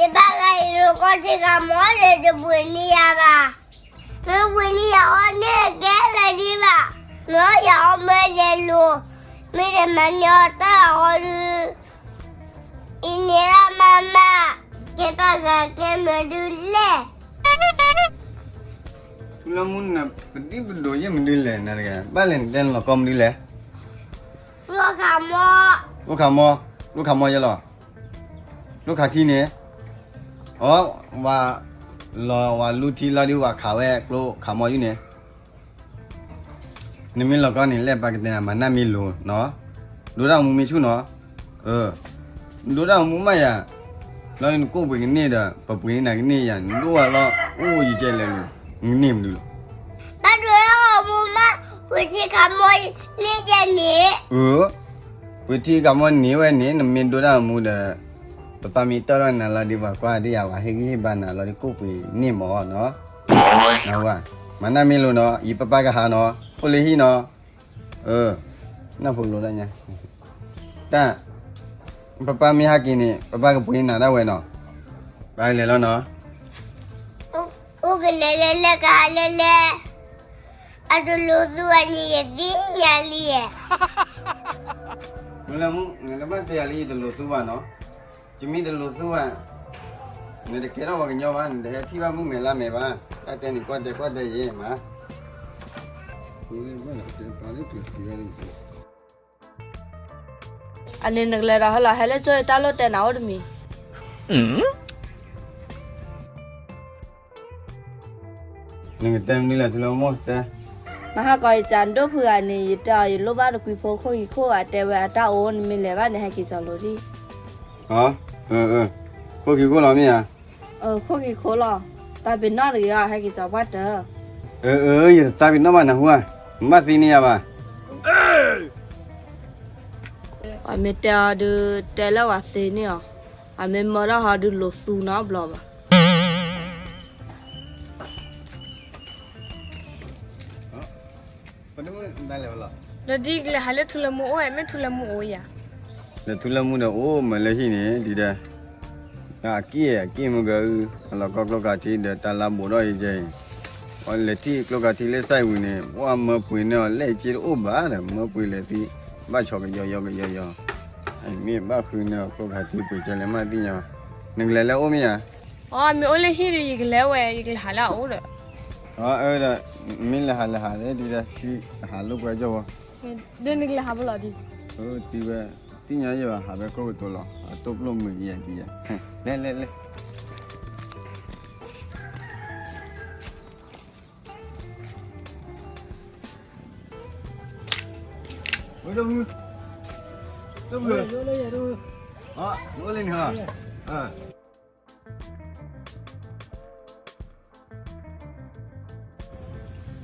ယဘၣ်ဂၤအံၤလိာ်ကီၢ်ထံဂၤမီၢ်ဒီးတပှ့ၤန့ၢ်ယၤဘၣ်. မ့ၢ်ပှ့ၤန့ၢ်ယၤအီၤန့ၣ်ကဲလၢာ်ဒံးဘၣ်. မ့ၢ်ယၤအီၤမ့ၢ်လဲၤလိာ်, မ့ၢ်တမၤန့ၢ်အီၤတၢ်အီၤဒုး, အံၤန့ၣ်လၢမၤမၤ, ကဲဘၣ်ဂၤကဲမ့ၢ်ဒုးလဲၣ်. ထူလၢမူနၤ ပဒံပဒိးယဲၢ်မနုၤလဲၣ်နၤတဂၤ, ဘၣ်လဲၣ်နတဲနလီၤကီမနုၤလဲၣ်. လိၣ်ခးမီၢ်, လိၣ်ခးမီၢ်, လိၣ်ခးမီၢ်ယဲၢ်လီၤ. လိၣ်ခးထံန့ၣ်, အီ, ဝၤ, လီၤဝၤလူထံလီၤဒုးဝၤခးဝဲကျိခးမီၢ်ယုၢ်န့ၣ် နမ့ၢ်လီၤကီန့ၣ် လဲၣ်ပာ်ကတဲနၤ မၤနၢ်မ့ၢ်လိၤနီၤ, ဒိတၢ်မူမ့ၢ်ဆူၣ်နီၤ, ဒိတၢ်မူမးယၤ, လီၤနကိၣ်ပှ့ၤကန့ၢ်ဒီး ပပှ့ၤန့ၢ်နၤကန့ၢ်ယၤ နဒိၣ်ဝဲလီၤ အိၣ်ယကဲလဲၣ်လၢ နကန့ၢ်မနုၤလီၤ. ဘၣ်ဒိတၢ်မူမး, ပှ့ၤထံခးမီၢ်န့ၢ်ယၤန့ၣ်, ပှ့ၤထံခးမီၢ်န့ၢ်ဝဲန့ၣ် နမ့ၢ်ဒိတၢ်မူဒီး ပပၢ်မ့ၢ်တၢၢ်ထီၣ်နၤလီၤဒုး ပှၤကွၢ်ဒ်ယၤ ပှၤဟ့ၣ်ဂံၢ်ဟ့ၣ်ဘါနၤလီၤဒုး ကိၣ်ပှ့ၤန့ၢ်မီၢ်နီၤ, မၤနၢ်မ့ၢ်လိၤနီၤ, ယပပၢ်ကဟးနီၤ, အိၣ်လၢဟံၣ်နီၤ, နၢ်ဖိလိၤဒၣ်ညါ, တၢ်, ပပၢ်မ့ၢ်ဟဲက့ၤန့ၣ် ပပၢ်ကပှ့ၤနၤဒၣ်ဝဲနီၤ, ပၢ်လဲၤလီၤနီၤ, အိၣ်ကလဲၤလဲၤလဲၤကဟးလဲၤလဲၤ, အတလိၤသူဘၣ်န့ၣ်ယသ့ၣ်ညါလံ, မ့ၢ်လၢမူ နကဘၣ်တဲယၤလံ ယတလိၤသူဘၣ်နီၤ, ယမ့ၢ်တလိၤသူဘၣ် နတကဲထီၣ်ပှၤကညီဘၣ်, နတဟဲထံၣ်ဘၣ်မုၣ်မဲာ်လါမဲာ်ဘၣ်, တၢ်တဲန့ၣ်ကွၢ်တဲကွၢ်တဲယဲမး, အန့ၣ်နကလဲၤဒီးဟဲလီၤ ဟဲလၢကၠိတၢ်လိၣ်တဲနၤအိၣ်တမံၤ, နကတဲမနုၤလဲၣ် ထူလၢမူတဲ, မဟါကီးယကးဒိၣ်ဖုဂၤန့ၣ် ယတဲအီၤယလိၣ်ဘၣ်တကွံဖိခိၣ်ခံခိၣ် အတဲဝဲအတၢ်အိၣ် နမ့ၢ်လဲၤဘၣ်န့ၣ် ဟဲက့ၤကၠီၤလိၤဒံး, ခိၣ်ခံခိၣ်လီၤမ့ၢ်ဧါ, ခိၣ်ခံခိၣ်လီၤ, သးပ့ၤနီၣ်တဂ့ၤအီၤ ဟဲက့ၤကၠီၤပှၢ်တၢၢ်, အၢ ယတသးပ့ၤနီၣ်ဘၣ်နဟူဧါ, နဘၣ်သံန့ၢ်ယၤဘၣ် ပှၤမ့ၢ်တဲအီၤဒုး တဲလၢပှၤသ့န့ၢ်အီၤ, ပှၤမ့ၢ်မၢထီၣ်ဟီဒုးလိာ်သူနီတဘျီဘၣ်. ဒီးဒ်ကလဲၤဟးလၢထူလၢမူအိၣ်ဝဲ မ့ၢ်ထူလၢမူအိၣ်ယၤ, လၢထူလၢမူဒီးအိၣ်မးလၢဟံၣ်န့ၣ် ဒ်ဒီး အက့ၢ်အက့ၢ်မုၢ်ကၢအု အလီၤကီကျိခးထံဒီးတၢ်လါဘိးထီၣ်အံၤကဲအံၤ, အီၤလဲၤထံၣ်ကျိခးထံလၢစၢ်ဝံၤန့ၣ် ပှၤမၢပှ့ၤန့ၢ်အီၤလဲၣ်က့တအိၣ်ဘၣ်ဒီး မၢပှ့ၤလဲၤသံ ဘၣ်ဆီကယီယီကယီယီ, မ့ၢ်ဘၣ်ဃုန့ၢ်အီၤကျိခးထံပှ့ၤကဲလဲၣ်မးသ့ၣ်ညါ, နကလဲၤလၢအအိၣ်မ့ၢ်ဧါ, အမ့ၢ်အိၣ်လၢဟံၣ်ဒီး ယကလဲၤဝဲ ယကလဲၤဟးလၢအအိၣ်ဒီး, အၢဒီး မ့ၢ်လဲၤဟးလဲၤဟးဒ်ဒီး ထံဟးလိာ်ကွဲကၠီဝဲ, ဒီးနကလဲၤဟးဖဲလဲၣ်ဒ်, တုၤဝဲ သ့ၣ်ညါယဲဘၣ် ဟးဖဲခိၣ်ကတိၤလီၤ အတိၢ်ပျိၢ်မုာ်ယဲဒ်ယဲ, လဲၤလဲၤလဲၤ ဝဲဒိၣ်ဖု, ဒိၣ်ဖု, အ, အိၣ်လၢန့ၣ်ဟ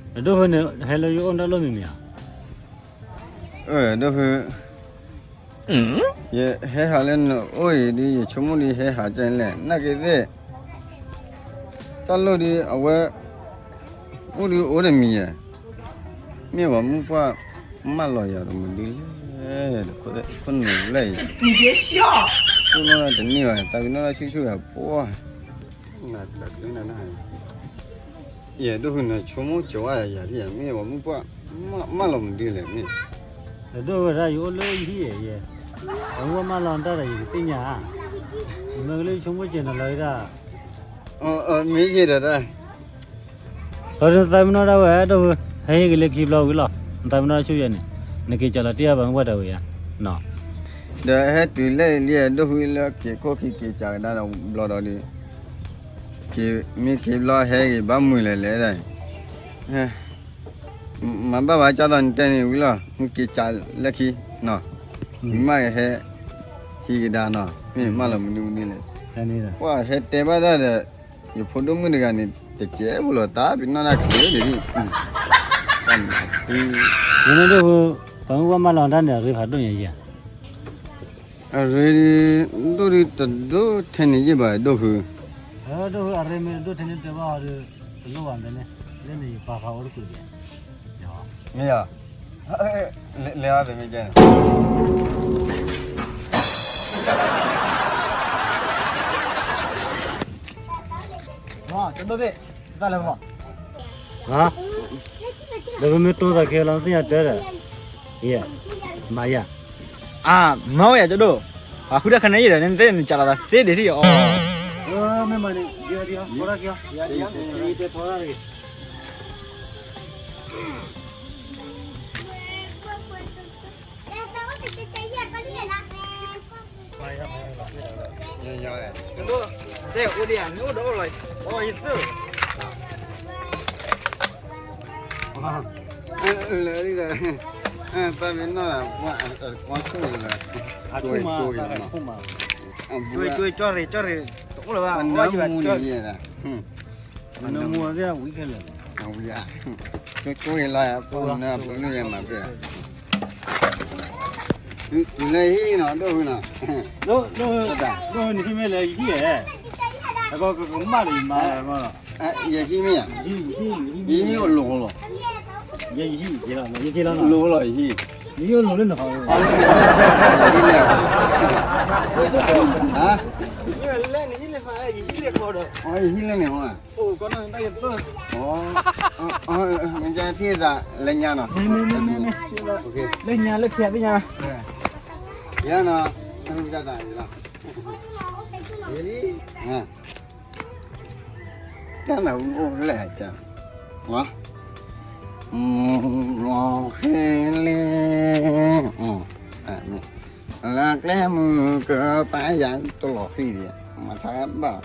ီ, ဒိၣ်ဖုန့ၣ် ဟဲလၢယအိၣ်တၢ်လိၣ်မံၤမံၤဧါ, အၢ ဒိၣ်ဖု, ယဟဲဟးလၢနအိၣ်အံၤဒ် ယဆိကမိၣ်ဒ်ဟဲဟးကဲလဲၣ် နာ်က့သ့ၣ် တၢ်လိၣ်ဒ်အဝဲ အိၣ်ဒ်အိၣ်တမံၤယဲၢ်, မ့ၢ်ပှၤမုၢ်ပှၢ်မၢလီၤယၤတမံၤဒ်လဲၣ်, ခိၣ်နူာ်လဲၣ်ယဲၢ်, ခိၣ်နူာ်တန့ၢ်ဘၣ် တၢ်ကနီၣ်တၢ်ဆူၣ်ဆူၣ်ယၤပှၤ, ယဲၢ်ဒိၣ်ဖုန့ၣ် ဆိကမိၣ်ကၠီၤဝဲယၤဒ်ယဲၢ် မ့ၢ်ပှၤမုၢ်ပှၢ်မၢလီၤမနုၤလဲၣ်မ့ၢ်, ဒိၣ်ဖုတၢ်ယအိၣ်လၢယဟံၣ်ယဲၢ်, ပှၤမုၢ်ပှၢ်မၢလီၤတၢ်ဒီးယကသ့ၣ်ညါဧါ, မ့ၢ်ကလၢယဆိကမိၣ်ကဲနၤလီၤဒၣ် မ့ၢ်ယဲၢ်ဒီးတၢ်, အၢ နသးပ့ၤနီၣ်ဒၣ်ဝဲ ဒိၣ်ဖု, ဟဲယကလဲၤခံဘျီဝံၤလီၤ, နသးပ့ၤနီၣ်ဆူၣ်ယဲၢ်န့ၣ်, နက့ၤကၠီၤလီၤတံၢ်ဘၣ်မုၢ်ပှၢ်တၢ်ဝံၤဧါ, ဒီးဟဲတုၤလၢလံ ဒိၣ်ဖုလၢက့ၤခိၣ်ခံက့ၤကၠီၤကဒါဒီးဘျီဒီးဒ် က့ၤမ့ၢ်က့ၤဘျီဟဲဂ့ၤဘၣ်မုာ်လဲၣ်လဲၣ်ဒၣ်, မၤဘၣ်ဘၣ်ကၢ်သိးနတဲန့ၣ်ဝံၤလီၤ နက့ၤကၠီၤလၢခံနီၤ, မ့ၢ်မးဟဲ ဟံးကဒါနီၤ မ့ၢ်မးလီၤမနုၤမနုၤလဲၣ်, ပှၤဟဲတဲဘၣ်တၢ်ဒီး ယဖိဒိၣ်မုၣ်တဂၤန့ၣ် တကဲဖိလီၤ သးပ့ၤနီၣ်တၢ်က့ၤန့ၣ်, ယန့ၣ်ဒိၣ်ဖု, ပှၤမုၢ်ပှၢ်မၢလီၤတၢ်န့ၣ် အရ့ဖးဒိၣ်ညါယဲၢ် အရ့ဒိၣ်ဒုးတဒိၣ်ထဲန့ၣ်ယ့ၢ်ဘၣ်ဒိၣ်ဖု, ဒိၣ်ဖုအရ့မ့ၢ်တဒိၣ်ထဲန့ၣ်တဲဘၣ်အီၤဒီး တလိၣ်ဘၣ်မ့ၢ်န့ၣ်, လၢန့ၣ်ယပာ်ဖးအိၣ်တကူာ်ဒံး, မ့ၢ်ဧါ, လဲၤအီၤတမ့ၢ်ကဲန့ၣ် ကဒိၣ်သ့ၣ်, တၢ်လဲၤမီၢ်, ဟါ, ဒီးပမ့ၢ်တိသးက့ၤလီၤ သ့ၣ်ညါတဲဒီး, ယဲ, မၤယၤ, အါ, မၤဝဲယၤကဒိၣ်, အဃုတၢ်ခါန့ၣ်ယဲဒီး နသ့ၣ်နကးလီၤသးသ့ဒံးထံၣ်အီၤ, မ့ၢ်မၤန့ၣ်, ယဲ, ယဲ, ယဲ, တဲအိၣ်ဒံးဧါ, မ့ၢ်အိၣ်ဒီးအိၣ်လီၤ, အိၣ်ယသ့ၣ်, လၢ, ပၢ်မ့ၢ်နီၢ်, ကွၢ်ဆိၣ်လၢ, အဆိၣ်မး, ကၠီၣ်ရ့ၣ်, ကၠီၣ်ရ့ၣ်, တအိၣ်လၢၤဘၣ်, နမူန့ၣ်ယဲဒၣ်, နမူဝဲသ့ၣ်ဝံခဲလၢာ်, ဝံ, ကၠီၣ်ရ့ၣ်လီၤ, ပနၢ်ပနုာ်ယဲမၤပ့ၢ်, တုၤလၢဟံၣ်နီၤ, ဒိၣ်ဝံနီၤ, ဒိၣ်ဝံနဟံၣ်မ့ၢ်လဲၤယဟံၣ်ဧဲ, အကမၣ်လၢယမါ, ယဟံၣ်မ့ၢ်ဧါ, ယဟံၣ်အိၣ်လိၤလီၤ, ယဟံၣ်, လိၤလီၤယဟံၣ်, ယဟံၣ်အိၣ်လိၤလၢနဟီ, ယဟံၣ်လၢနဟီ, ယဟံၣ်လၢန့ၣ်ဟီ, မ့ၢ်ကထံၣ်သး လၢညါနီၤ, လၢညါလၢခံသ့ၣ်ညါ, ယၤနီၤ, တၢ်တၢ်, တၢ်နၢ်ဟူအိၣ်ဖျဲၣ်, လီၤ, ဃဲလ့, လၢကျဲမုၢ်ကပၤယၤတလီၤဃံၤ, မၤထါဘၣ်,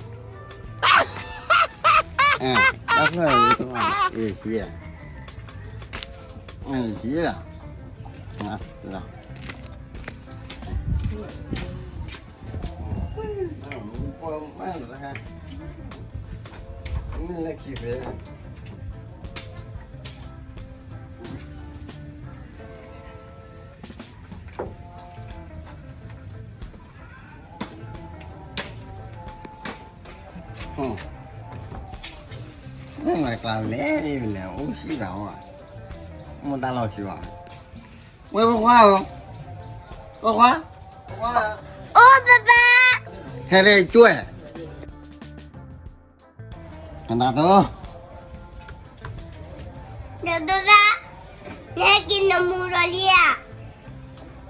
တၢ်ဖျၢၣ်, လီၤ, မ့ၢ်မၤကျါလဲၣ်လဲၣ် အိၣ်စံၣ်တၢ်အီၣ်, မိၢ်တၢ်လီၤခံဘၣ်, ဝဲဖိခွါဧၢ, ဖိခွါ, အိၣ်ပပၢ်, ဟဲလၢကၠွဲၣ် ကနၣ်သိ, ဒီးဘၣ်ဘၣ်, နဟဲက့ၤနမူဒီးလံဧါ,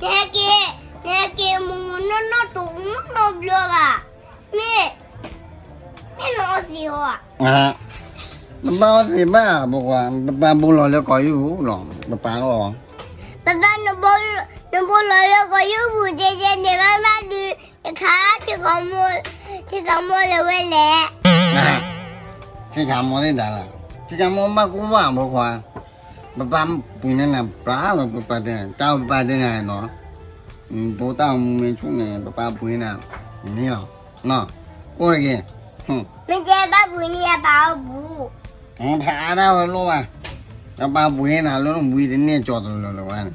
နဟဲက့ၤ, နဟဲက့ၤမူနီၢ်နီၢ်တအိၣ်နီတဘျီဘၣ်, မ့ၢ်, မ့ၢ်နအီသံးဟီဧါ, ပပၢ်အီသံးဘၣ်, ပပၢ်ဘူးလီၤလၢကီၢ်ယုၢ်ပူၤလီၤ, ပပၢ်အီၣ်, ပပၢ်, နဘူးလီၤလၢကီၢ်ယုၢ်ပူၤ ကဲကဲန့ၣ် ဘၣ်ဘၣ်ဒုး တခါ, ထံကီၢ်မိၢ်လဲၤဝဲလဲၣ်, ထံကီၢ်မိၢ်သ့ၣ်တၢ်လၢ, ထံကီၢ်မိၢ်ဘၣ်ကူဘၣ်ဖိခွါ, ပပၢ်ပှ့ၤန့ၢ်နၤပျၢ်လီၤ, ပပၢ်တဲ, တၢ်ပပၢ်တဲနၤနီၤ, တိၢ်တၢ်မူမ့ၢ်ဆူၣ်န့ၣ် ပပၢ်ပှ့ၤနၤ, မ့ၢ်လီၤ, အိၣ်တက့ၢ်, မ့ၢ်တဲဘၣ်ပှ့ၤန့ၢ်အပၢ်အီၣ်ပူၤ ဖးအါဒၣ်ဝဲလိၣ်ဘၣ်, ပပၢ်ပှ့ၤနၤလၢနဘှံးတန့ၢ်ကၠီတလၢာ်လၢၤဘၣ်န့ၣ်,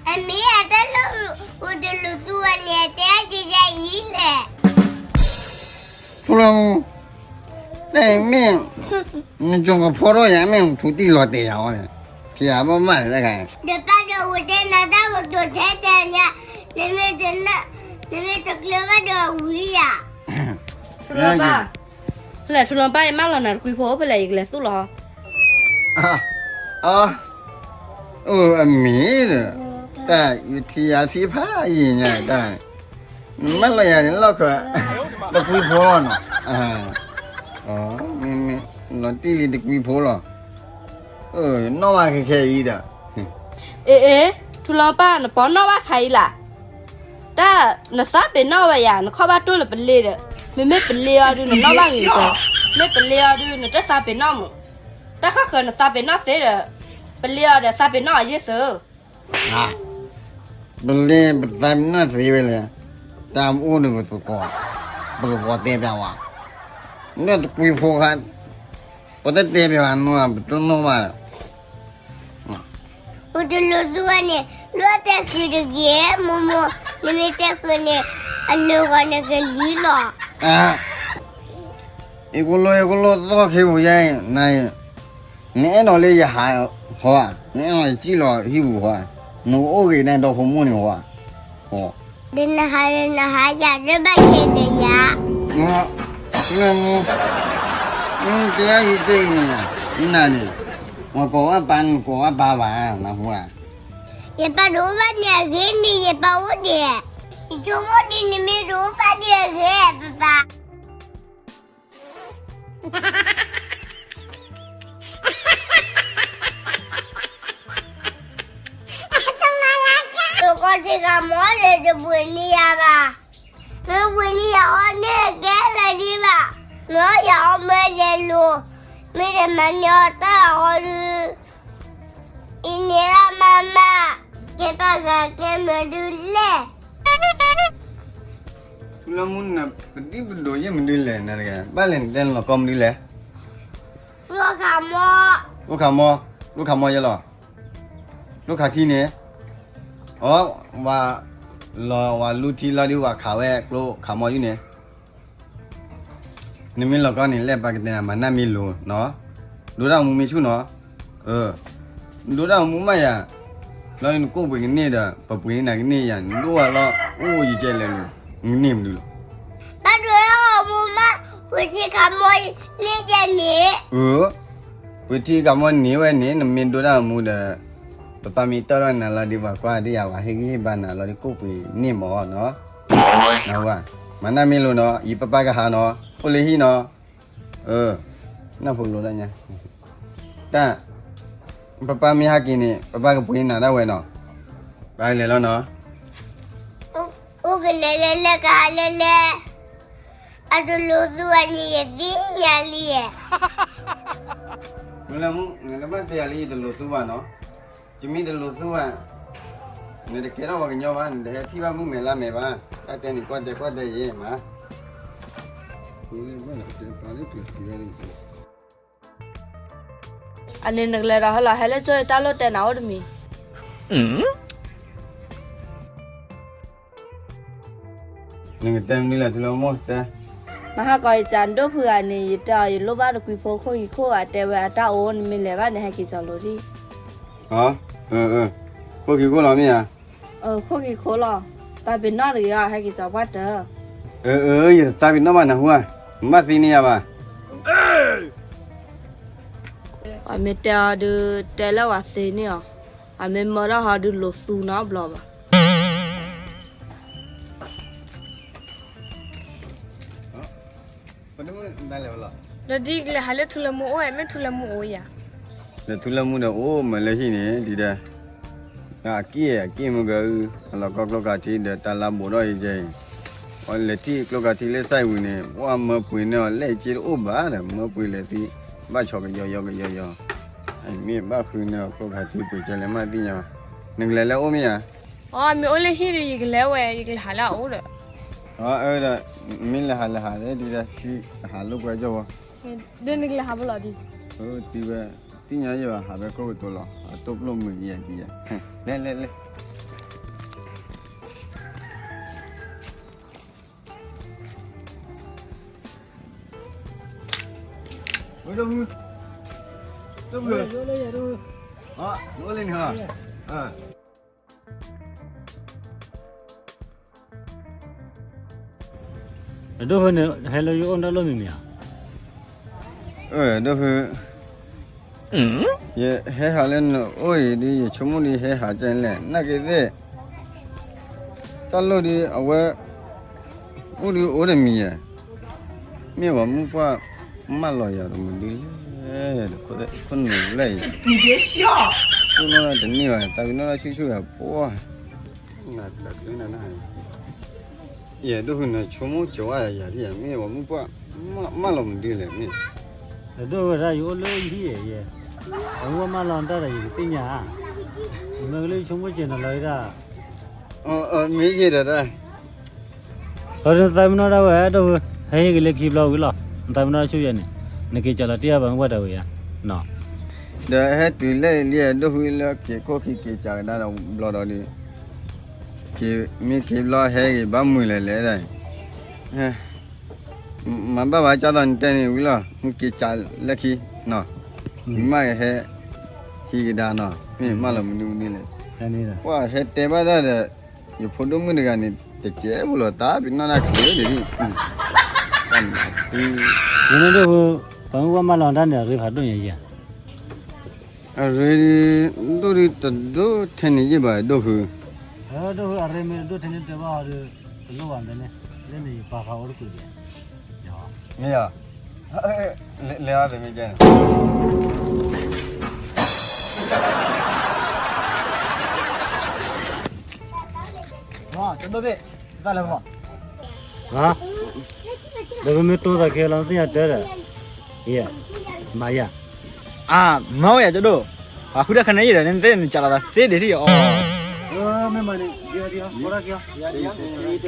အမ့ၢ်အတဲလၢ, အိၣ်တလူၤသူဝဲန့ၣ် တဲဒ်အံၤလဲၣ်, ထူလီၤမူ, တၢ်အံၤမ့ၢ်, နကၠီကဖီထီၣ်ယၤမ့ၢ်ထူတံၢ်လီၤတဲာ်ယၤအီၤန့ၣ်, ဖံးယၤဘၣ်ဘၣ်လဲၣ်တခါ, ဒီးပၢ်ဒီးအိၣ်တဲနၤတၢ်ကတိၤထဲတဲညါ, နမ့ၢ်တ, နမ့ၢ်တကျၢၤဘၣ်ဒီးဝံၤယၤ ထူလီၤဘၣ်, ဖဲလဲၣ်ထူလီၤဘၣ် ယမၢလီၤနၤတကွံဖိ ဖဲလဲၣ်ယကလဲၤသူၣ်လီၤ, အမ့ၢ်ဒီး, တၢ်ယထံၣ်ယၤထံၣ်ဖးယံာ်ညါတၢ်, နမၢလီၤယၤန့ၣ်လီၢ်ခၢၣ်, တကွံဖိနီၤ, လီၤတံၢ်လံတကွံဖိလီၤ, နီၣ်ဘၣ်ခဲခဲအံၤဒီး, အ့ အ့, ထူလီၤဘၣ် နပီၤနီၣ်ဘၣ်ခါအံၤလၢ် တၢ်, နသးပ့ၤနီၣ်ဝဲယၤ နခီၣ်ဘၣ်တိၢ်လၢပလ့ဒီး, မ့မ့ၢ်ပလ့အီၤဒုး နနီၣ်ဘၣ်ဂ့ၤကီ, မ့ၢ်ပလ့အီၤဒုး နတသးပ့ၤနီၣ်မး, တၢ်ခီၣ်ဃၢၤနသးပ့ၤနီၣ်သ့ဒီး, ပလ့အီၤဒီးသးပ့ၤနီၣ်အယ့ၢ်သု, ပလ့ပသးပ့ၤနီၣ်သ့ဝဲလဲၣ်, တၢ်အိၣ်ဒီးပသကိး, ပသကိးတဲပျးဝဲ, နတကွံဖိခါ, ပတတဲပျးဝဲနီၤ ပတနီၣ်ဘၣ် အိၣ်တလိၤသူဝဲန့ၣ် လၢတဲဃုာ်တဂ့ၤ မိၢ်မိၢ်, နမ့ၢ်တဲဃုာ်န့ၣ် အနၢၤဂီၤနကလံၤလီၤ. အ့ၣ် ကိလိ ကိလိ သီၣ်ခ့ပူၤယါအံၤ, နအဲၣ်ဒိးလၢယဟးဟီဧါ, နအဲၣ်ဒိးယစံၣ်လီၤဟံၣ်ပူၤဟီဧါ, နကအိၣ်ဂ့ၤန့ၣ်ဒီဖိမိၢ်န့ၣ်ဟီဧါ, ဒီးနဟးလၢနဟးယၤလၢဘၣ်ခဲဒီးယၤ, လၢမူ တဲယၤယစ့ၢ်အံၤန့ၣ်, နၤန့ၣ်, ပှၤကိးဝဲပၢ်န့ၣ် ကိးဝဲပၢ်ဘၣ်, နၢ်ဟူဧါ. ယပၢ်တအိၣ်ဘၣ်န့ၣ်အဂ့ၤန့ၣ် ယပၢ်အိၣ်ဒံး, ယဆိကမိၣ်ဒ်နမ့ၢ်တအိၣ်ဘၣ်ဒံးအဂ့ၤ ပပၢ် တကီၢ်ထံဂၤမီၢ်လၢတပှ့ၤန့ၢ်ယၤဘၣ်, မ့ၢ်ပှ့ၤန့ၢ်ယၤအီၣ်န့ၢ်ကဲလၢာ်ဒံးဘၣ်, မ့ၢ်ယၤအီၣ်မ့ၢ်လဲၤလိၤ, မ့ၢ်တမၤန့ၢ်အီၣ်တၢ်အီၤဒုး, အံၤန့ၣ်လၢမၤမၤ, ကဲပၢ်ဂၤကဲမနုၤဒုးလဲၣ်. ထူလၢမူနၤ ပဒံပဒိးယဲၢ်မနုၤလဲၣ်နၤတဂၤ, ဘၣ်လဲၣ်နတဲလီၤကီမနုၤလဲၣ်. လိၣ်ခးမီ, လိၣ်ခးမီ, လိၣ်ခးမီယဲၢ်လီၤ. လိၣ်ခးထံန့ၣ်, အီ, ဝၤ, လီၤဝၤလူထံလီၤဒုးဝၤခးဝဲကျိခးမီယုၢ်န့ၣ်, နမ့ၢ်လီၤကီန့ၣ် လဲၣ်ပၢ်ကတဲနၤမၤနၢ်မ့ၢ်လိၤနီၤ, ဒိတၢ်အိၣ်မူမ့ၢ်ဆူၣ်နီၤ, ဒိတၢ်အိၣ်မူမးယၤ, လီၤနကိၣ်ပှ့ၤကန့ၢ်ဒီး ပပှ့ၤန့ၢ်နၤကန့ၢ်ယၤ နဒိၣ်ဝဲလီၤ အိၣ်ယကဲလဲၤလိၤ, နကန့ၢ်မနုၤလီၤ. ဘၣ်ဒိတၢ်အိၣ်မူမး, ပှ့ၤထံခးမီန့ၢ်ယဲၢ်န့ၣ်, ပှ့ၤထံခးမီန့ၢ်ဝဲန့ၣ် နမ့ၢ်ဒိတၢ်အိၣ်မူဒီး ပပၢ်မ့ၢ်တၢၢ်ထီၣ်နၤလီၤဒီး ပှၤကွၢ်ဒ်ယၤဝဲ ဟ့ၣ်ဂံၢ်ဟ့ၣ်ဘါနၤလီၤဒီး ကိၣ်ပှ့ၤန့ၢ်မီၤနီၤ, နဝၤ, မၤနၢ်မ့ၢ်လိၤနီၤ, ယပၢ်ပၢ်ကဟးနီၤ, အိၣ်လၢဟံၣ်နီၤ, နၢ်ဖိလိၤဒၣ်ညါ, တၢ်, ပပၢ်မ့ၢ်ဟဲက့ၤန့ၣ် ပပၢ်ကပှ့ၤနၤဒၣ်ဝဲနီၤ, ပၢ်လဲၤလီၤနီၤ. အိၣ်ကလဲၤလဲၤလဲၤကဟးလဲၤလဲၤ, အတလိၤသူဘၣ်န့ၣ် ယသ့ၣ်ညါလံ. မ့ၢ်လၢမူ နကဘၣ်တဲယၤလံ ယတလိၤသူဘၣ်နီၤ, ယမ့ၢ်တလိၤသူဘၣ်, နတကဲထီၣ်ပှၤကညီဘၣ်, နတဟဲထံၣ်ဘၣ်မုၣ်မဲာ်လါမဲာ်ဘၣ်, တၢ်တဲန့ၣ်ကွၢ်တဲကွၢ်တဲယဲမး အန့ၣ်နကလဲၤဒီးဟဲလီၤ ဟဲလၢကၠိတၢ်လိၣ်တဲနၤအိၣ်တမံၤ, နကတဲမနုၤလဲၣ် ထူလၢမူတဲ, မဟါကီးယကးဒိၣ်ဖုဂၤန့ၣ် ယတဲအီၤယလိၣ်ဘၣ်တကွံဖိခိၣ်ခံခိၣ် အတဲဝဲအတၢ်အိၣ် နမ့ၢ်လဲၤဘၣ်န့ၣ် ဟဲက့ၤကၠီၤလိၤဒံး, ခိၣ်ခံခိၣ်လီၤမ့ၢ်ဧါ, ခိၣ်ခံခိၣ်လီၤ, သးပ့ၤနီၣ်တဂ့ၤအီၤ ဟဲက့ၤကၠီၤပှၢ်တၢၢ်, အၢ ယတသးပ့ၤနီၣ်ဘၣ်နၢ်ဟူဧါ, နဘၣ်သံန့ၢ်ယၤဘၣ် ပှၤမ့ၢ်တဲအီၤဒုး တဲလၢပှၤသ့န့ၢ်အီၤ, ပှၤမ့ၢ်မၢထီၣ်ဟီဒုးလိၤသူနီတဘျီဘၣ်. ဒီးဒ်ကလဲၤဟးလၢထူလၢမူအိၣ်ဝဲ မ့ၢ်ထူလၢမူအိၣ်ယၤ, လၢထူလၢမူဒီးအိၣ်မးလၢဟံၣ်န့ၣ် ဒ်ဒီး အက့ၢ်အက့ၢ်မုၢ်ကၢအု အလီၤကီကျိကၤထံဒီးတၢ်လါဘိးထီၣ်အံၤကဲအံၤ, အလဲၤထံၣ်ကျိကၤထံလၢစၢ်ဝံၤန့ၣ် ပှၤမၢပှ့ၤန့ၢ်အီၤလဲၣ်က့တအိၣ်ဘၣ်ဒီး မၢပှ့ၤလဲၤသံ ဘၣ်ဆီၣ်ကယီယီကယီယီ, မ့ၢ်ဘၣ်ဃုန့ၢ်အီၤကျိကၤထံပှ့ၤကဲလဲၣ်မးသ့ၣ်ညါ, နကလဲၤလၢအိၣ်မ့ၢ်ဧါ, အမ့ၢ်အိၣ်လၢဟံၣ်ဒီး ယကလဲၤဝဲ ယကလဲၤဟးလၢအအိၣ်ဒီး, ဒီး မ့ၢ်လဲၤဟးလဲၤဟးလၢဒ်ဒီး ထံကဟးလိာ်ကွဲကၠိဝဲ, ဒီးနကလဲၤဟးဖဲလဲၣ်ဒ်, တုၤဝဲ သ့ၣ်ညါယဲဘၣ် ဟးဖဲခိၣ်ကတိၤလီၤ အတိၢ်ပျိၢ်မုာ်ယဲဒ်ယဲ, လဲၤလဲၤလဲၤ ဝဲဒိၣ်ဖု, ဒိၣ်ဖု, ဒိၣ်ဖု, အိၣ်လၢန့ၣ်ဟီ, ဒိၣ်ဖုန့ၣ် ဟဲလၢယအိၣ်တၢ်လိၣ်မံၤမံၤဧါ, ဒိၣ်ဖု, ယဟဲဟးလၢနအိၣ်အံၤဒ် ယဆိကမိၣ်ဒ်ဟဲဟးကဲလဲၣ် နာ်က့သ့ၣ် တၢ်လိၣ်ဒ်အဝဲ အိၣ်ဒ်အိၣ်တမံၤယဲၢ်, မ့ၢ်ပှၤမုၣ်ပှၢ်မၢလီၤယၤတမံၤဒ်လဲၣ်, ခိၣ်နူာ်လဲၣ်အံၤ, ခိၣ်နူာ်တန့ၢ်ဘၣ် တၢ်ကနီၣ်တၢ်ဆူၣ်ဆူၣ်ယၤပှၢ်, ယဲၢ်ဒိၣ်ဖုန့ၣ် ဆိကမိၣ်ကၠီၤဝဲယၤဒ်ယဲၢ် မ့ၢ်ပှၤမုၣ်ပှၢ်မၢလီၤမနုၤလဲၣ်မ့ၢ်, ယဒိၣ်ဝဲဒၣ်ယအိၣ်လၢယဟံၣ်ယဲၢ်, ပှၤမုၣ်ပှၢ်မၢလီၤတၢ်ဒီးယကသ့ၣ်ညါဧါ, ယမ့ၢ်ကလၢယဆိကမိၣ်ကၠီၤနၤလီၤဒၣ် မ့ၢ်ယဲၢ်ဒီးတၢ်, လီၤဒ်နသးပ့ၤနီၣ်ဒၣ်ဝဲ ဒိၣ်ဖု, ဟဲဟ့ၣ်က့ၤလၢခံဘျီဝံၤလီၤ နသးပ့ၤနီၣ်ဆူၣ်ယဲၢ်န့ၣ်, နက့ၤကၠီၤလီၤတံၢ်အဘၣ်မုၢ်ပှၢ်တၢ်ဝံၤဧါ, ဒီးဟဲတုၤလၢလံ ဒိၣ်ဖုလၢက့ၤခိၣ်ခံက့ၤကၠီၤကဒါဒီးဘျီဒီးဒ် မ့ၢ်က့ၤဘျီဟဲဂ့ၤဘၣ်မုာ်လဲၣ်လဲၣ်ဒၣ်, မၤဘၣ်ဘၣ်ကၢ်သိးနတဲန့ၣ်ဝံၤလီၤ မ့ၢ်က့ၤကၠီၤလၢခံနီၤ, မ့ၢ်မးကဟဲ ဟံးကဒါနီၤ မ့ၢ်မၢလီၤမနုၤမနုၤလဲၣ်, ပှၤဟဲတဲဘၣ်ဒၣ်ဒီး ယဖိဒိၣ်မုၣ်တဂၤန့ၣ် တကဲဖိလီၤ သးပ့ၤနီၣ်တၢ်ကလုာ်န့ၣ်, ယန့ၣ်ဒိၣ်ဖု, ပှၤမုၢ်ဝဲမၤလီၤတၢ်န့ၣ် အရ့ဖးဒိၣ်ညါယဲၢ်, အရ့ဒုး ဒိၣ်ဒုးတဒိၣ်ထဲန့ၣ်ယဲၢ်ဘၣ် ဒိၣ်ဃု, ဒိၣ်ဃုအရ့မ့ၢ်တဒိၣ်ထဲန့ၣ်တဲဘၣ်ဟီဒီး တလိၣ်ဘၣ်မ့ၢ်န့ၣ်, လၢန့ၣ်ယပာ်ဃာ်အိၣ်တကူာ်ဒီး, မ့ၢ်ယၤ, လဲၤအီၤသ့မ့ၢ်ကဲန့ၣ် တဒိၣ်သ့ၣ်, တၢ်လဲၤဘၣ်, ဟါ, ဒီးပမ့ၢ်တိသးခဲလီၤ သ့ၣ်ညါတဲဒီး, ယဲ, မၤယၤ, အါ, မၤဝဲယၤကဒိၣ်, အဃုတၢ်ခါန့ၣ်ယဲဒီး နသ့ၣ်နကးလီၤသးသ့ဒ်ထံၣ်အီၤ, မ့ၢ်မၤန့ၣ်, တဲထီၣ်တၢ်တဂ့ၤ တဲအိၣ်ဒံးဧါ မ့ၢ်အ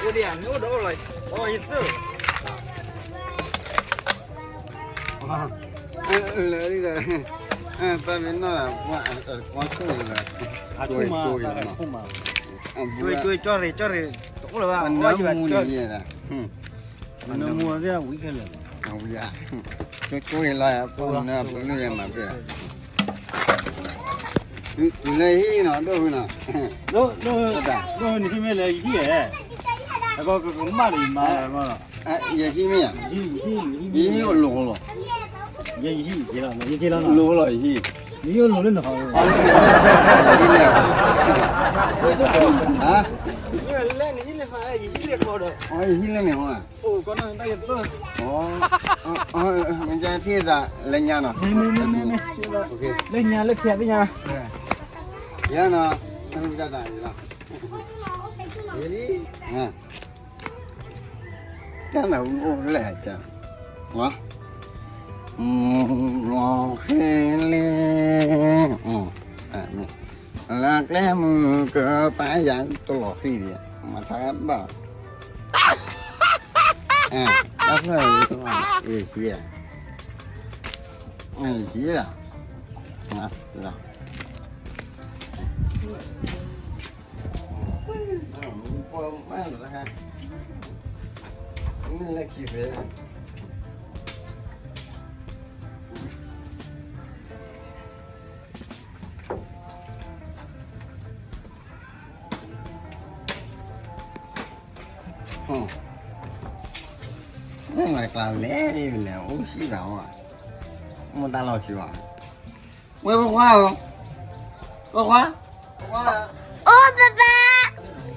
ိၣ်ဒီးအိၣ်လီၤ, အိၣ်ယသ့ၣ်, လၢလံဒီး, ပၢ်မ့ၢ်နီၢ်, ကွၢ်ဆိၣ်လီၤ, ကွၢ်ဆိၣ်မး, ကွၢ်ဆိၣ်မး, ကၠီၣ်ရ့ၣ်ကၠီၣ်ရ့ၣ်, တအိၣ်လၢၤဘၣ်, အနၢမူန့ၣ်ယဲဒၣ်, နၢမူဝဲသ့ၣ်ဝံၤခဲလၢာ်, ဝံၤဧါ, ကၠီၣ်ရ့ၣ်လီၤ, ပနၢ်ပနၢ်ယဲမၤပ့ၢ် တုၤလၢဟံၣ်နီၤ ဒိၣ်ဝံၤနီၤ, ဒိၣ်နဟံၣ်မ့ၢ်လဲၣ် ယဟံၣ်ဧါ, အကကမၣ်လၢယမါလီၤ, ယဟံၣ်မ့ၢ်ဧါ, ယဟံၣ်အိၣ်လိၤလိၤ, လိၤလိၤယဟံၣ်, ယဟံၣ်အိၣ်လိၤလၢနဟီ, ယဟံၣ်လၢန့ၣ်ဟီ, မ့ၢ်ထံၣ်သးလၢညါနီၤ, လၢညါလၢခံသ့ၣ်ညါ, ယၤနီၤ, တၢ်တၢ်လီၤ, ကဲနၤအိၣ်လဲၣ်, လီၤဃ့လံ, လၢကျဲမုၢ်ကပာ်ယၤတလီၤဃ့လံ, မၤထါဘၣ်, တၢ်ဖျၢၣ်, အ့ၣ်, အ့ၣ်, လီၤ မ့ၢ်မၤကျါလဲၣ်လဲၣ် အိၣ်စံၣ်ဘၣ်ဝဲ, မ့ၢ်တၢ်လီၤဆံးဘၣ်, ဝဲဖိခွါဧၢ, ဖိခွါ, အိၣ်ပၢ်ပၢ်,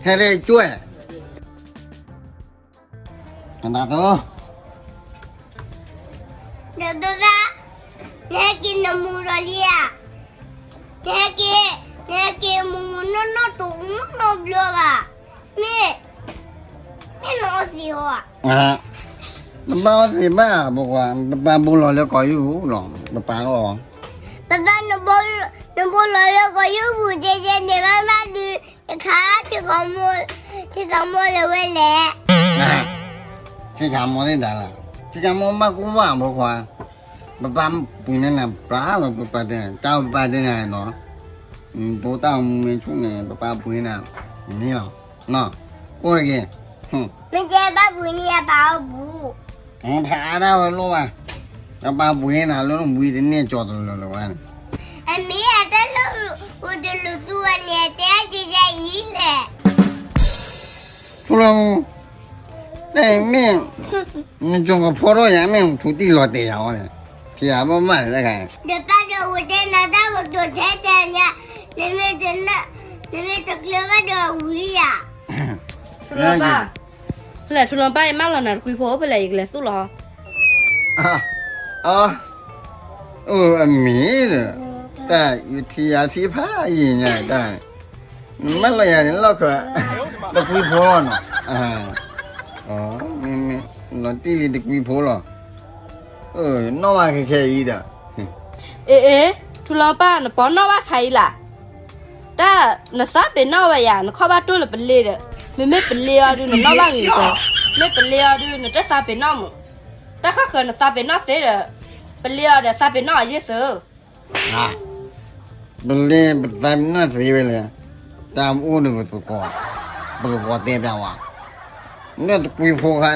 ဟဲရဲကၠွဲၣ် နဒၣ်သိ, ဒီးပၢ်ပၢ်, နဟဲက့ၤနမူဒီးလံဧါ, နဟဲက့ၤ, နဟဲက့ၤမူနီၢ်နီၢ်တအိၣ်နီတဘျီဘၣ်, မ့ၢ်, မ့ၢ်နအီသံးဟီဧါ, ပပၢ်အီသံးဘၣ်, ပပၢ်ဘိလီၤလၢကီၢ်ယူၢ်ပူၤလီၤ, ပပၢ်အီ, ပပၢ်, နဘိလီၤလၢကီၢ်ယူၢ်ပူၤ ကဲကဲန့ၣ်ဘၣ်ဘၣ်ဒုး, တခါ, ထံကီၢ်မိၢ်လဲၤဝဲလဲၣ်, ထံကီၢ်မိၢ်သ့ၣ်ဒၣ်လၢ, ထံကီၢ်မိၢ်ဘၣ်ကူဘၣ်ဖိခွါ, ပပၢ်ပှ့ၤန့ၢ်နၤပျၢ်လီၤ, ပပၢ်တဲ, တၢ်ပပၢ်တဲနၤနီၤ, ဒိတၢ်မူမ့ၢ်ဆူၣ်န့ၣ် ပပၢ်ပှ့ၤနၤ, မ့ၢ်လီၤ, အိၣ်တဂ့ၤ, မ့ၢ်တဲဘၣ်ပှ့ၤန့ၢ်ယၤပၢ်အိၣ်ပူၤ ဖးအါဒၣ်ဝဲလိၣ်ဘၣ်, ပပၢ်ပှ့ၤနၤလၢနဝံတန့ၢ်ကၠီတလၢာ်လၢၤဘၣ်န့ၣ်, အမ့ၢ်အတၢ်လၢအိၣ်တလူၤသူဝဲန့ၣ် တဲအက့ၤယၤအံၤလဲၣ်, ထူလီၤမူ, တမ့ၢ်, နကၠီကဖီထီၣ်ယၤမ့ၢ်ထူတံၢ်လီၤတဲာ်ယၤအီၤန့ၣ်, ဖျါဘၣ်မးလဲၣ်, ဒီးပၢ်ဒီးအိၣ်တဲနၤတၢ်ကတိၤထဲတဲညါ, နမ့ၢ်တနၢ်, နမ့ၢ်တကျၢၤဘၣ်ဒီးဝံၤယၤ ထူလီၤပၢ်, ဖဲလဲၣ်ထူလီၤပၢ် ယမၢလီၤနၤတကွံဖိ ဖဲလဲၣ် ယကလဲၤသူၣ်လီၤ, အၢ, အမ့ၢ်ဒီး, တၢ်ယထံယၤထံဖးယံာ်ညါတၢ်, နမၢလီၤယၤန့ၣ် လီၢ်ခၢၣ်, တကွံဖိလီၤနီၤ, မ့မ့ၢ်, လီၤတံၢ်လံတကွံဖိလီၤ, နီၢ်ဘၣ်ခဲခဲအံၤဒီး အ့ၣ်အ့ၣ်, ထူလီၤပၢ် နပိာ်နီၣ်ဘၣ်ခါအံၤလၢ်, တၢ်နသးပ့ၤနီၣ်ဝဲယၤ နခီၣ်ဘၣ်တိၢ်လၢပလ့ဒီး, မ့မ့ၢ်ပလ့အီၤဒုး နနီၣ်ဘၣ်ဂ့ၤကီ, မ့ၢ်ပလ့အီၤဒုး နတသးပ့ၤနီၣ်မး, တၢ်ဃၣ်ဃၢၤနသးပ့ၤနီၣ်သ့ဒီး, ပလ့အီၤဒီးသးပ့ၤနီၣ်အီၤယ့ၢ်သု ပလ့ပသးပ့ၤနီၣ်သ့ဝဲလဲၣ်, တၢ်အိၣ်ဒီးပသကိး, ပသကိးတဲပျးဝဲ, လၢတကွံဖိခါ,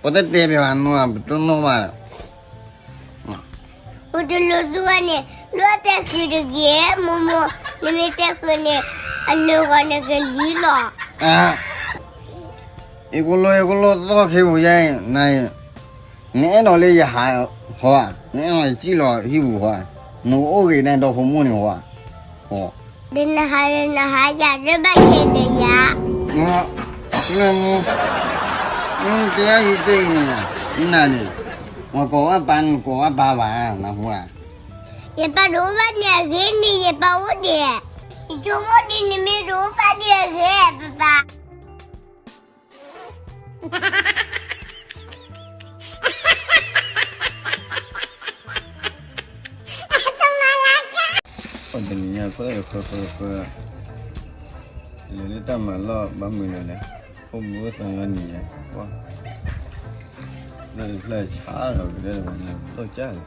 ပတတဲပျးဝဲနီၤ ပတနီၣ်ဘၣ်, ပ အိၣ်တလိၣ်သူဝဲန့ၣ် လိၣ်တဲဃုာ်တဂ့ၤ, မိၢ်မိၢ်, နမ့ၢ်တဲဃုာ်န့ၣ် အလၢာ်ဂီၤနကလံၤလီၤ. အါ, ယကလိၣ်ယကလိၣ်သီၣ်ခ့ပူၤယဲ, နအဲၣ်ဒိးလၢယဟးဃီဧါ, နအဲၣ်ဒိးယစံၣ်လီၤဟံၣ်ပူၤဃီဧါ, နကအိၣ်ဂ့ၤန့ၣ်ဒီဖိမိၢ်န့ၣ်ဃီဧါ. ဒီးနဟးဒီးနဟးယၤ တဘၣ်ခဲဒီးယၤ. မ့ၢ်, မ့ၢ်တဲယၤယစ့ၢ်အံၤန့ၣ်, နနၤန့ၣ်, မ့ၢ်ကိးဝဲပၢ်န့ၣ် ကိးဝဲပၢ်ဘၣ်, နဟူဧါ. ယပၢ်တအိၣ်ဘၣ်ဒံးအဂ့ၤန့ၣ် ယပၢ်အိၣ်ဒံး, ယဆိကမိၣ်ဒ်နမ့ၢ်တအိၣ်ဘၣ်ဒံးအဂ့ၤ ပပၢ်. တနံၤညါဃၢဃၢဃၢဃၢ, လဲၤလၢတၢ်မၤလီၢ်ဘၣ်မုာ်လၢ်လဲၣ်, အိၣ်မူအိၣ်သးလီၤနံၤညါ, ပှၤ, လၢတဖျၢၣ်ဆါလီၤကလဲၤလၢၤဘၣ်န့ၣ် လိၣ်ကၢ်လီၤ.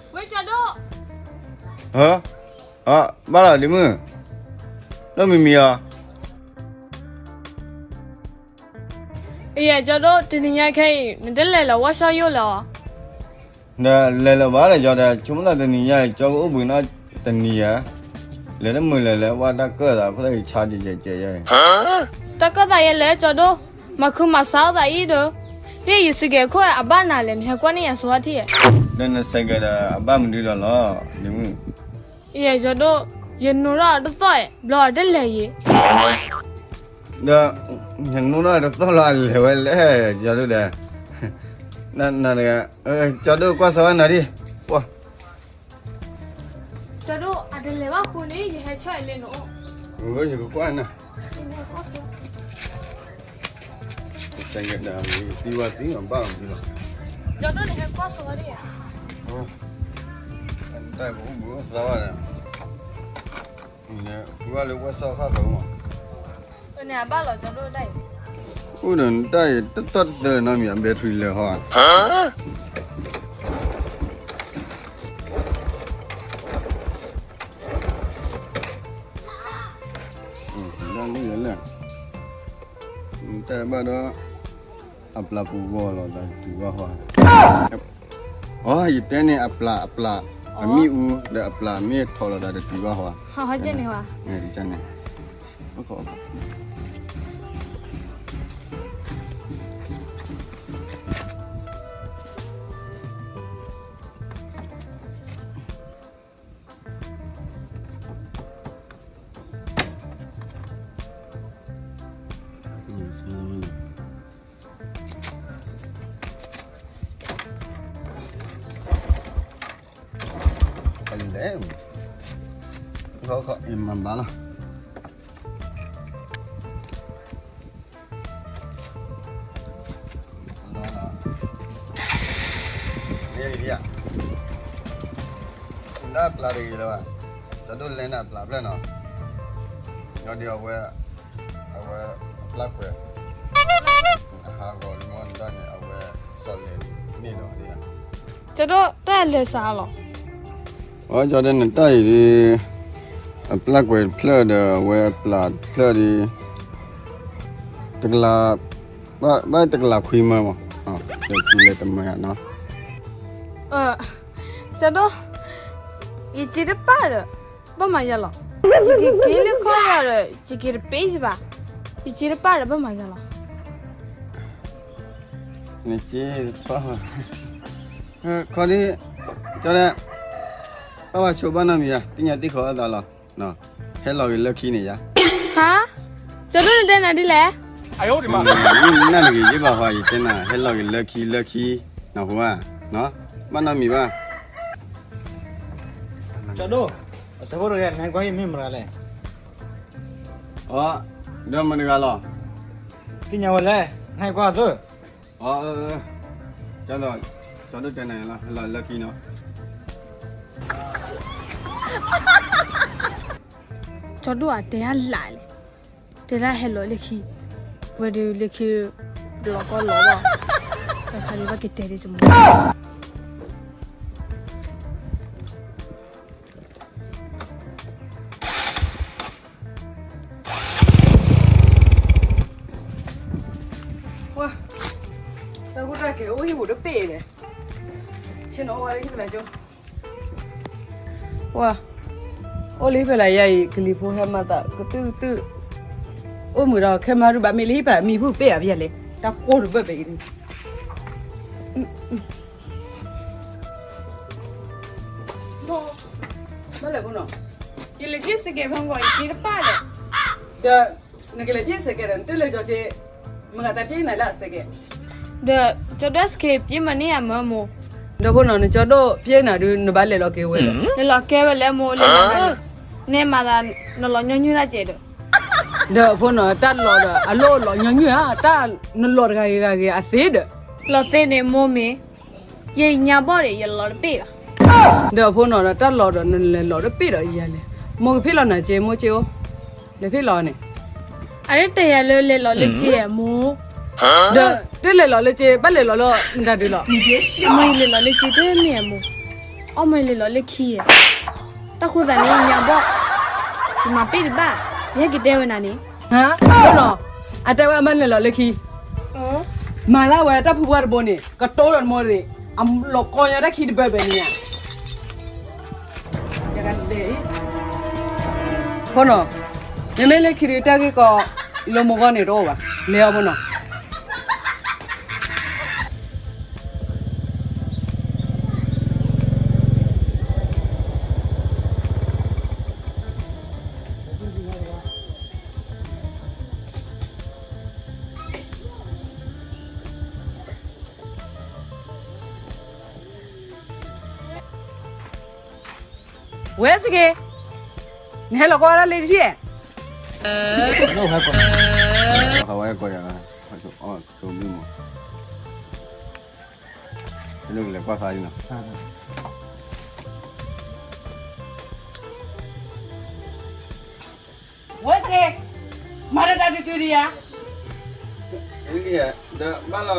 ဝဲကၠီဒိၣ်, ဟၢ, အၢ, ဘၣ်လီၤဒ့မုၣ်, လၢမံၤမံၤအီၤ. အံၤ ကၠီဒိၣ် တနံၤညါခဲအံၤ နတလဲၤလၢဝီၢ်စီၣ်ယိၣ်လၢၤအီၤ. ဒီးလဲၤလၢၤဘၣ်ဒီး ကၠီဒီး ဆိကမိၣ်လၢတနံၤညါအံၤ ကၠီကအိၣ်ဘှံးနီၣ်တနံၤဧါ, လဲၤတမုာ်လၢၤလၢၤ ဝဲတၢ်ကၢၣ်သးအခိၣ်သတးအံၤ ဆါကဲကဲကဲယဲအံၤ. တၢ်ကၢၣ်သးယဲလဲၣ် ကၠီဒိၣ်, မၤခုမၤစၢ်အသးအံၤဒီး, ဒ်ယစံးကဲခိၣ်အဘၣ်နၤလဲၣ် နဟဲကွၢ်န့ၢ်ယၤဆိဝဲထံၣ်ဧါ. ဒီးနစံးကဲဒီး အဘၣ်မနုၤဒီးလီၤ ဒ့မုၣ်. ယဲ ကၠီဒိၣ်, ယနိထီၣ်တသီၣ်, ဘျီအတလဲၤယံၤ. ဒီး, ယနိထီၣ်တသီၣ်လီၤ အလဲၤဝဲလဲၣ် ကၠီဒိၣ်ဒီး, နတဂၤ, ကၠီဒိၣ်ကွၢ်စီဝဲနၤဒံး, ပှၤ, ကၠီဒိၣ် အတလဲၤဘၣ်ဃိန့ၣ် ယဟဲဆီၣ်အံၤလၢနအိၣ်. ယကကွၢ်နၤ. သံဝဲသံအဘၣ်အီၤလီၤ. ကၠီဒိၣ် နဟဲကွၢ်စီဝဲဒၣ်ဧါ. တၢ်ကအိၣ်ဘှံးအိၣ်သါဘၣ်ဒီး, ပှၤလၢဝဲစီၣ်ခါကမီၤ, န့ၣ်အဘၣ်လီၤ ကၠီဒိၣ်ဒၣ်အံၤ. အိၣ်ဒီးနတၢ်အံၤ တသီၣ်တသၢလၢၤနီတမံၤ အ battery လၢာ်ဟီဧါ. ဒၣ်လၢလဲၣ်, တၢ်ဘၣ်ဒီး, အပျၢ်ပူၤဂီၤလီၤဒီးတတုၤဘၣ်ဟီဧါ. အီ ယတဲန့ၣ် အပျၢ်အပျၢ်, အမ့ၣ်အူဒီးအပျၢ်မ့ၢ်ထီၣ်လီၤဒီးတတုၤဘၣ်ဟီဧါ. န့ၣ်, လဲၣ်, မၤဘၣ်လီၤ. ဒၣ်ပျၢ်တဂ့ၤလၢၤဘၣ်, ဒီးဒိၣ်လဲၣ်န့ၣ်အပျၢ်ဖျၢၣ်နီၤ, ဒီးဒ်အဝဲ, အဝဲ, အပျၢ်ကွဲး, အဟးဂီၤလံမီၢ်ဒၣ်န့ၣ် အဝဲ, စီၤလဲၤန့ၣ်လီၤ. ကၠီဒိၣ် တၢ်လဲၤစးလီၤ. အကၠီဒိၣ်န့ၣ်တၢ်အံၤဒ်, အပျၢ်ကွဲးတဖျၢၣ်ဒီး အဝဲအပျၢ်တဖျၢၣ်ဒ်, တကလး, ဘၣ်တကလးခွံမၢမး, လဲၤဆူလဲၤတမၢနီၤ. ကၠီဒိၣ်, ယစ့တပၢ်ဒီး, ဘၣ်မၤယၤလီၤ. ယက့ၤက့ၤလၢခီၣ်ဒီး ယက့ၤတပ့ၢ်စဘၣ်, ယစ့တပၢ်ဒီးဘၣ်မၤယၤလီၤ. နစ့တပၢ်, ခီဒ်, ကၠီဒိၣ်, ဘၣ်ဘၣ်ဆိဘၣ်နီတမံၤဧါ, သ့ၣ်ညါတ့ၢ်ခိးအသးလီၤ. ဟဲလီၤဂ့ၤလၢခံန့ၣ်ယါ. ဟါ, ကၠီဒိၣ် နတဲနၤဒ်လဲၣ်. နနၢ်တဂ့ၤယ့ၢ်ဘၣ်ဟီ ယတဲနၤ ဟဲလီၤဂ့ၤလၢခံလၢခံ, နဟူဧါ, ဘၣ်နီတမံၤဘၣ်. ကၠီဒိၣ်, အဆၢဖိတဂၤ နဟဲကွၢ်ယမ့ၢ်မတၤတဂၤလဲၣ်. အီ, ဒီးမတၤတဂၤလီၤ. သ့ၣ်ညါဝဲလဲၣ်, နဟဲကွၢ်သု. အီ, ကၠီဒိၣ်, ကၠီဒိၣ်တဲနၤလီၤ, ဟဲလီၤလၢခံနီၤ. ကၠီဒိၣ်အတဲဒၣ်လၢ်လဲၣ်, တဲဒၣ်ဟဲလီၤလၢခံ, ဝဲဒၣ်လၢခံ, ဘျီကီၢ်လီၤဘၣ်, တခါဒ်ဘၣ်က့ၤတဲဒ်ဆိမိၣ်. အိၣ်တပ့ၢ်လဲၣ်, ဆ့ၣ်နီၤအိၣ်ဝဲလၢဟံၣ်ဖဲလဲၣ်ကၠိ, ဝါ, အိၣ်လၢဟံၣ်ဖဲလဲၣ်ယၤအံၤ ကလံၤဖိဟဲမၤသးကတုၢ်ကတုၢ်, အိၣ်မုာ်ဒီးခဲမၤရူၢ်ဘၣ်မ့ၢ်လၢဟံၣ်ဖဲမံၤဖုပ့ၢ်အပယဲၢ်လဲၣ်, တၢ်ကိၢ်တဘၢၣ်ပဲအံၤ, ဘၣ်လဲၣ်ဖိနီၤ, ယလဲၤပျဲၢ်စဲးကဲးဖဲမုၢ်ဂီၤ ယက့ၤတပၣ်လဲၣ်, ဒီး နကလဲၤပျဲၢ်စဲးကဲးဒီး နတလဲၤကၠီက့, မ့ၢ်ဂၤတၢ်ပျဲၢ်နၤလၢအစဲးကဲး, ဒီးကၠီဒိၣ်စခ့ပျဲၢ်မၤန့ၢ်ယၤမၢ်မိၢ်, ဒီးဖိနီၤ နကၠီဒိၣ်ပျဲၢ်နၤဒုး နဘၣ်လဲၤလီၤက့ၤဝဲဒီး, လဲၤလီၤကဲဝဲလၢမိၢ်လဲၤလီၤ, နဲမၤသး နလီၤညီနုၢ်ဒၣ်ကဲးဒီး, ဒီးဖိနီၤ တၢ်လီၤဒီး အလိၣ်လီၤညီနုၢ်ဧါ, တၢ်နလီၤတဂၤဂ့ၤဂၤဂ့ၤအသ့ဒီး, လီၤသ့န့ၣ်မိၢ်မ့ၢ် ယညါဘီၣ်ဒီး ယလီၤတပ့ၢ်ဘၣ်, ဒီးဖိနီၤဒီး တၢ်လီၤဒီး နလဲၤလီၤတပ့ၢ်ဒီးယၤလဲၣ်, မိၢ်ကဖ့ၣ်လီၤနၤက့ မိၢ်က့အိၣ်, လဲၤဖ့ၣ်လီၤန့ၣ်, အဒ်တဲယၤလၢလဲၤလီၤလၢက့မိၢ်, ဒီး တလဲၤလီၤလၢက့ ဘၣ်လဲၤလီၤလၢနတၢ်ဒုးလီၤ, အမ့ၢ်လဲၤလီၤလၢက့တမ့ၢ်အမိၢ်, အီၣ်မ့ၢ်လဲၤလီၤလၢခံဧါ, တၢ်ဃိသးန့ၣ်ညါဘီၣ်, ယမၤပ့ၢ်တဘၣ်, ယဟဲက့ၤတဲဝဲနၤန့ၣ်, ဟါ, အတဲဝဲအမ့ၢ်လဲၤလီၤလၢခံ, မၤလၢဝဲတၢ်ဖုပှၢ်တဘိန့ၣ် ကတိၤဒီးတမိၢ်သ့ၣ်, အလီၤကီညါတၢ်ခံတဘၢၣ်ပဲန့ၣ်ညါ ဖိနီၤ, မ့မ့ၢ်လၢခံဒုးတၢ်ဂ့ၢ်ကီ လၢမိၢ်ဂီၢ်န့ၣ်တအိၣ်ဘၣ်, လဲၤအီၤဖိနီၤ. ဝဲစက့, နဟဲလီၤကွၢ်တၢ်လၢတထံၣ်, ဝဲကိးယၤ, အီၣ်ဆိဘံၣ်မး, နကလဲၤကွၢ်ဖးလံနီၤ. ဝဲစ့, မၤတၢ်တၢ်တုၤတုၤဒံးဧါ, ဒီးဘၣ်လီၤ,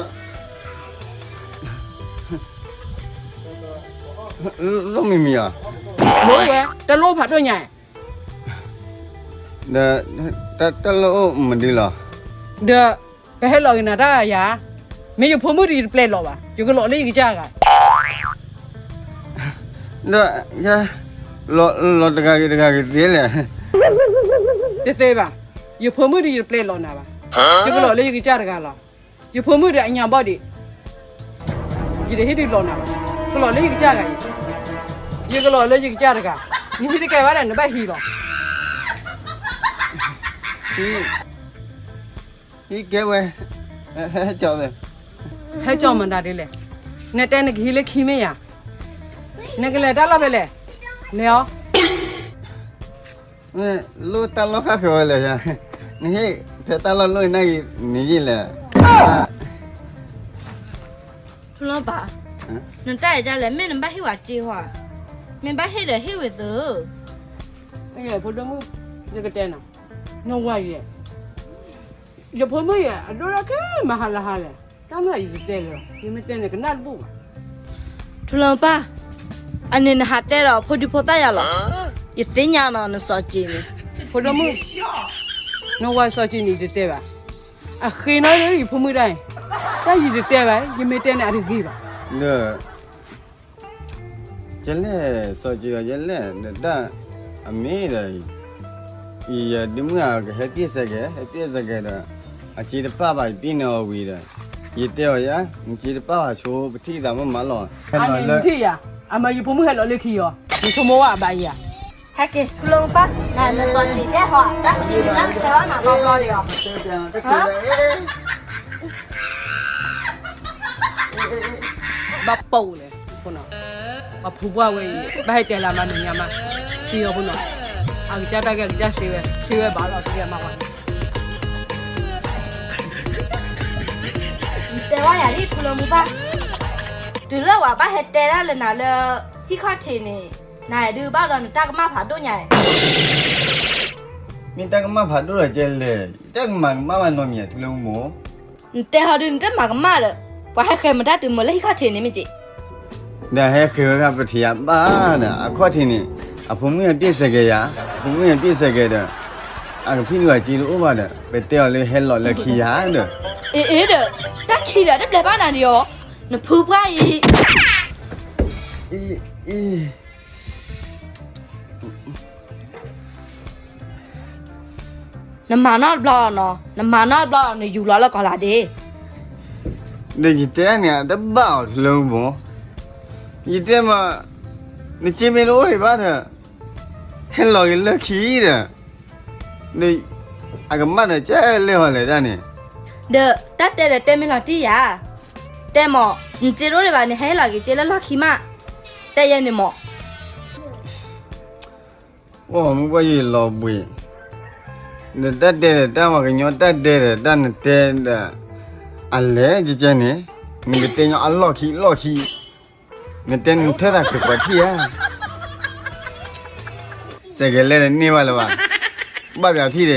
လိၣ်မံၤမံၤဧါ, လိၣ်ဝဲ, တၢ်လိၣ်ဖးဒိၣ်ညါ, ဒီးတၢ်လိၣ်အိၣ်မနုၤလီၤ, ဒီး ပဟဲလီၤက့ၤနၤတၢ်ယၤ, မ့ၢ်ယဖိမုၣ်ဒီးယတပျဲလီၤဘၣ်, ယကလီၤလၢယကစၢ်တဂၤ, ဒီး လီၤတဂၤဂ့ၤတဂၤဂ့ၤသ့လဲၣ်, တသ့ဘၣ်, ယဖိမုၣ်ဒီးယတပျဲလီၤနၤဘၣ်, ယကလီၤလၢယကစၢ်တဂၤလီၤ, ယဖိမုၣ်ဒီးအညါဘီၣ်ဒံး, ယတဟ့ၣ်ဒုးလီၤနၤဘၣ်, ကလီၤလၢယကစၢ်တဂၤအံၤ, ယကလီၤလၢယကစၢ်တဂၤ, နဟံးတကဲဘၣ်ဒီး နဘၣ်ဟံးလီၤ. ဟံးကဲဝဲ, ဟဲကၠီ, ဟဲကၠီမတၤဒ်လဲၣ်, နတဲနကဟံးလၢခံမ့ၢ်ယၤ, နကလဲၤတၢ်လီၢ်ဖဲလဲၣ်, လဲၤအီၤ, လိၣ်တၢ်လီၢ်ဃၣ်ဃၢၤဝဲလဲၣ်, နဟ့ၣ်ဖဲတၢ်လီၢ်လိၣ်နၤဂ့ၤ နယံာ်လဲၣ်. ထူလီၤပၢ်, နတၢ်အဲၣ်ဒၣ်လဲၣ် မ့ၢ်နဘၣ်ဟ့ၣ်ဝဲက့ဟီ, မ့ၢ်ဘၣ်ဟ့ၣ်ဒီးဟ့ၣ်ဝဲသု, ဖိဒိၣ်မုၣ်, ယကတဲနၤ, နဝၤယဲ, ယဖိမုၣ်ယဲ အဒိၣ်ထီၣ်က့ၤမဟါလၢဟါလဲၣ်, တၢ်မ့ၢ်ယတတဲလၢၤ, ယမ့ၢ်တဲန့ၣ်ကနၣ်တဘူၣ်ဘၣ်. ထူလီၤပၢ်, အန့ၣ်နဟးတဲဒီးဖိဒံဖိသၣ်ယၤလီၤ, ယသ့ၣ်ညါနီၤနစီၤက့ၤန့ၣ်, ဖိဒိၣ်မုၣ်, နဝၤစီၤက့ၤန့ၣ်ယတတဲဘၣ်, အဃ့နီၣ်လၢယဖိမုၣ်ဒၣ်အံၤ, တၢ်ယတတဲဘၣ် ယမ့ၢ်တဲန့ၣ်အတဂ့ၤဘၣ်. ဒီး ယလဲၣ်, စီၤက့ၤအီၤ ယလဲၣ်, ဒီးတၢ်အမ့ၢ်ဒီး ယဒ့မုၣ်ဧါ ကဟဲပျဲၢ်စဲးကဲး, ဟဲပျဲၢ်စဲးကဲးဒီး အစ့တပာ်ဘၣ် ယပျဲၢ်န့ၢ်အီၤဝံၤဒီး ယတဲအီၤယါ, နစ့တပာ်ဘၣ်ဆိ ပထံၣ်သးမ့ၢ်မးလီၤ. အန့ၣ်နထံၣ်ယါ, အမ့ၢ်ယဖိမုၣ်ဟဲလီၤလၢခံအီၤ, နဆိကမိၣ်ဝဲအဘၣ်ယါ. ဟဲက့ၤ ထူလီၤပၢ်, နစီၤက့ၤတဲဟီ, တၢ်ဟဲက့ၤန့ၣ်တၢ်တဲဝဲနၤဘျီဘျီဒံးအီၤ ဘၣ်ပိာ်လဲၣ်, အဖုပှၢ်ဝဲအံၤ ဘၣ်ဟဲတဲလၢမၤမဲာ်ညါမး, သံအီၤဖိနီၤ, အကစၢ်တၢ်ဂ့ၢ်အကစၢ်စ့ဝဲ, စ့ဝဲဘၣ်လီၤ တဂ့ၤမးဝဲ, တဲဝဲယၤဒ်ထူလီၤမူပၢ်, တုၤလၢဝဲဘၣ်ဟဲတဲဒၣ်လၢနၤလၢ ဟံၣ်ခီၣ်ထံးန့ၣ်, နဒုးဘၣ်ဒီးနတၢ်ကမၣ်ဖးဒိၣ်ညါ, မ့ၢ်တၢ်ကမၣ်ဖးဒိၣ်ဒီးကဲလဲၣ်, တၢ်ကမၤကမၣ်ဘၣ်နီတမံၤ ထူလီၤမူ နတဲဟီဒုးနတမၤကမၣ်ဒီး, ပှၤဟဲဃဲၤမတၢ်တုၤမုာ်လၢဟံၣ်ခီၣ်ထံးန့ၣ်မ့ၢ်က့, ဒီးဟဲဃဲၤဝဲဒၣ်ပထံၣ်ယါဘၣ်ဒီး အခီၣ်ထံးန့ၣ်, အဖိမုၣ်ဟဲပျဲၢ်စဲးကဲးယါ, အဖိမုၣ်ဟဲပျဲၢ်စဲးကဲးဒီး, အကဖံးနုာ်အစ့တအိၣ်ဘၣ်ဒီး ပတဲအီၤလၢဟဲလီၤလၢခံယါဒီး, အ့အ့ဒီး, တၢ်ခံးဒီးတဘျဲးဘၣ်နၤဒံးအီၤ, နဖုပှၢ်အံၤ, နမၤနီတဘျီနီၤ, နမၤနီတဘျီ နယူၤလီၤလၢကီၤလၤဒ့. ဒီးယတဲန့ၣ် တဘၣ်အီၤတလၢမး, ယတဲမး, နစ့မ့ၢ်တအိၣ်ဒံးဘၣ်ဒီး ဟဲလီၤက့ၤလၢခံဒီး, ဒီးအကမၣ်ဒီးကလဲၤဟီလဲၤဒၣ်န့ၣ်, ဒီးတၢ်တဲဒီးတဲမ့ၢ်လီၤတံၢ်ယၤ, တဲမး, နစ့တအိၣ်ဒံးဘၣ်န့ၣ် ဟဲလီၤက့ၤက့လၢလီၢ်ခံမး, တဲယဲန့ၣ်မး. အိၣ်မုၢ်ပှၢ်ယလီၤဘှံး, ဒီးတၢ်တဲဒီးတၢ်ပှၤကညီတၢ်တဲဒီးတၢ်နတဲဒီး, အလဲၤကကဲန့ၣ်, နကတဲညီအလီၢ်ခံလီၢ်ခံ, နတဲနထၢသးခုးပှၤထံၣ်ဧါ, စဲးကဲၤလဲၣ်ဒီးန့ၢ်ဘၣ်လၢၤဘၣ်, ဘၣ်ပၠးထံၣ်ဒီး